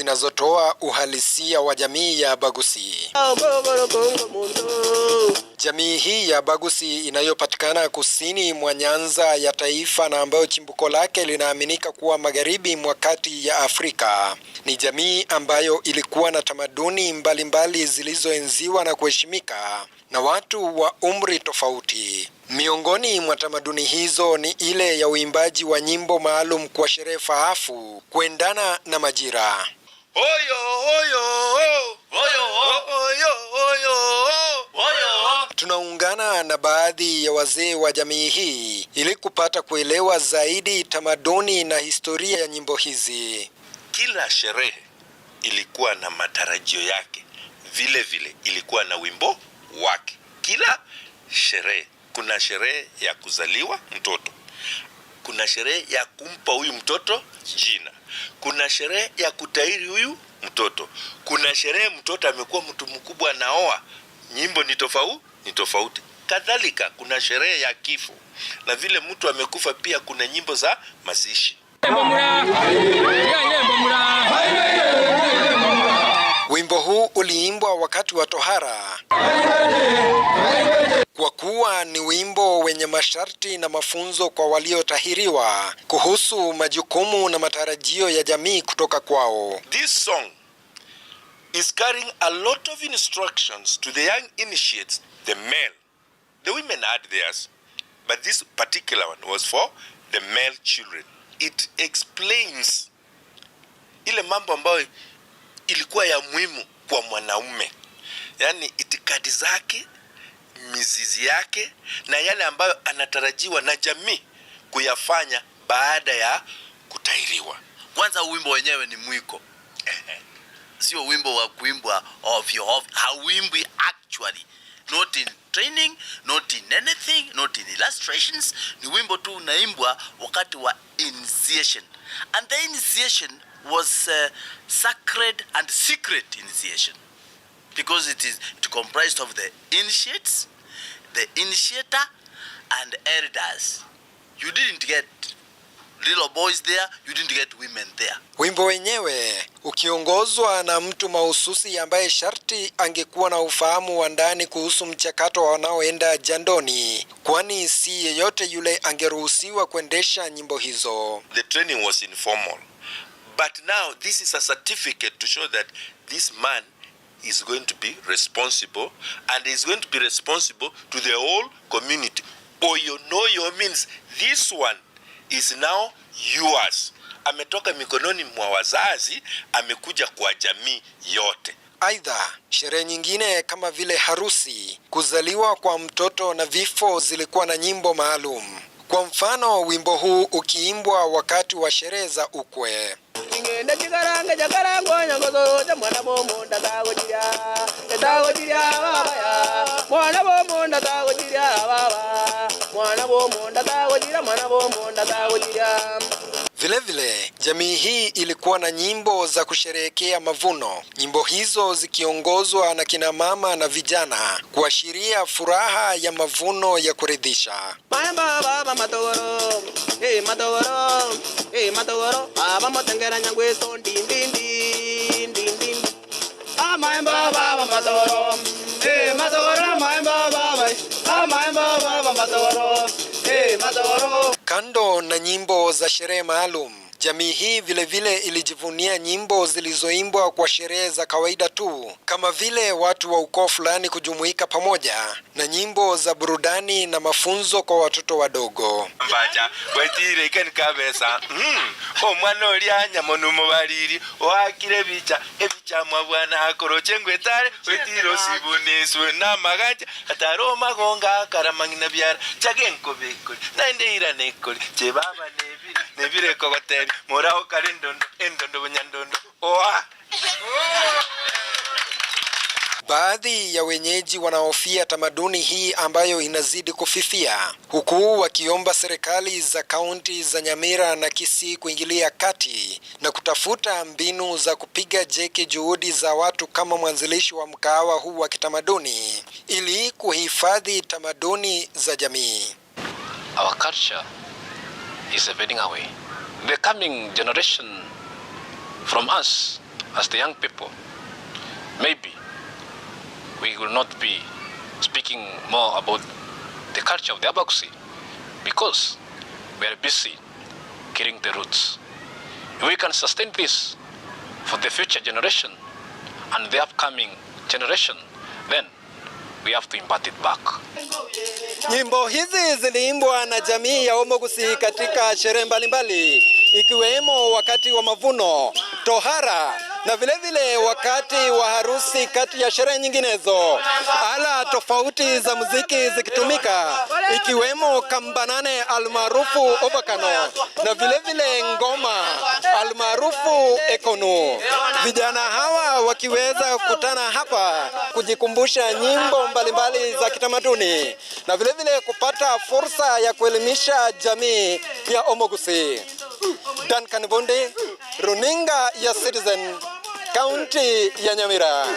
zinazotoa uhalisia wa jamii ya Abagusii. Jamii hii ya Abagusii inayopatikana kusini mwa Nyanza ya taifa na ambayo chimbuko lake linaaminika kuwa magharibi mwa kati ya Afrika ni jamii ambayo ilikuwa na tamaduni mbalimbali zilizoenziwa na kuheshimika na watu wa umri tofauti. Miongoni mwa tamaduni hizo ni ile ya uimbaji wa nyimbo maalum kwa sherehe faafu kuendana na majira. Oyo, oyo, oyo, oyo, oyo, oyo. Tunaungana na baadhi ya wazee wa jamii hii ili kupata kuelewa zaidi tamaduni na historia ya nyimbo hizi. Kila sherehe ilikuwa na matarajio yake, vile vile ilikuwa na wimbo wake. Kila sherehe, kuna sherehe ya kuzaliwa mtoto, kuna sherehe ya kumpa huyu mtoto jina, kuna sherehe ya kutahiri huyu mtoto, kuna sherehe mtoto amekuwa mtu mkubwa anaoa, nyimbo ni tofauti, ni tofauti. Kadhalika kuna sherehe ya kifo, na vile mtu amekufa pia kuna nyimbo za mazishi. Wimbo huu uliimbwa wakati wa tohara kwa kuwa ni wimbo wenye masharti na mafunzo kwa waliotahiriwa kuhusu majukumu na matarajio ya jamii kutoka kwao. This song is carrying a lot of instructions to the young initiates, the male. The women had theirs, but this particular one was for the male children. It explains ile mambo ambayo ilikuwa ya muhimu kwa mwanaume, yaani itikadi zake, mizizi yake na yale ambayo anatarajiwa na jamii kuyafanya baada ya kutahiriwa. Kwanza wimbo wenyewe ni mwiko, sio wimbo wa kuimbwa ovyo ovyo. Hauimbwi actually, not in training, not in anything, not in illustrations. Ni wimbo tu unaimbwa wakati wa initiation, and the initiation was sacred and secret initiation because it comprised of the initiates, the initiator and elders. You didn't get little boys there, you didn't get women there. Wimbo wenyewe ukiongozwa na mtu mahususi ambaye sharti angekuwa na ufahamu wa ndani kuhusu mchakato wanaoenda jandoni, kwani si yeyote yule angeruhusiwa kuendesha nyimbo hizo. The training was informal. But now this is a certificate to show that this man is going to be responsible and is going to be responsible to the whole community. Oyo noyo means this one is now yours. Ametoka mikononi mwa wazazi, amekuja kwa jamii yote. Aidha, sherehe nyingine kama vile harusi, kuzaliwa kwa mtoto na vifo zilikuwa na nyimbo maalum. Kwa mfano, wimbo huu ukiimbwa wakati wa sherehe za ukwe. Ingende chikaranga chakarangwa nyangozo mwana bomunda tagochiria tagochiria baba ya mwana bomunda tagochiria baba mwana bomunda tagochiria mwana bomunda tagochiria. Vilevile, jamii hii ilikuwa na nyimbo za kusherehekea mavuno. Nyimbo hizo zikiongozwa na kina mama na vijana kuashiria furaha ya mavuno ya kuridhisha. Maemba baba matogoro eh matogoro eh matogoro aba motengera nyangweso ndindindi ndindindi amaemba baba matogoro eh matogoro maemba baba amaemba baba matogoro eh matogoro. Kando na nyimbo za sherehe maalum, jamii hii vilevile ilijivunia nyimbo zilizoimbwa kwa sherehe za kawaida tu, kama vile watu wa ukoo fulani kujumuika pamoja na nyimbo za burudani na mafunzo kwa watoto wadogo. Mbacha wetire ikeni kabesa omwana oria nyamonumo balili oakire bicha ebichamwa bwana akoroche ngwetare wetire osibuniswe namagacha atari omagonga akaramang'ina biara chage enkobe ekori naende irane ekori chebaba nebire nebire ekogotebi morao kare endondo endondo bonyandondo oa. Baadhi ya wenyeji wanahofia tamaduni hii ambayo inazidi kufifia, huku wakiomba serikali za kaunti za Nyamira na Kisii kuingilia kati na kutafuta mbinu za kupiga jeki juhudi za watu kama mwanzilishi wa mkahawa huu wa kitamaduni ili kuhifadhi tamaduni za jamii. Our culture is fading away. The coming generation from us as the young people, maybe we will not be speaking more about the culture of the Abagusii because we are busy killing the roots. If we can sustain this for the future generation and the upcoming generation, then we have to impart it back. Nyimbo hizi ziliimbwa na jamii ya Omogusii katika sherehe mbalimbali ikiwemo wakati wa mavuno, tohara na vilevile vile wakati wa harusi, kati ya sherehe nyinginezo. Ala tofauti za muziki zikitumika ikiwemo kambanane almaarufu obakano na vilevile vile ngoma almaarufu ekonu. Vijana hawa wakiweza kukutana hapa kujikumbusha nyimbo mbalimbali za kitamaduni na vilevile vile kupata fursa ya kuelimisha jamii ya Omogusii. Duncan Bundi, runinga ya Citizen, kaunti ya Nyamira.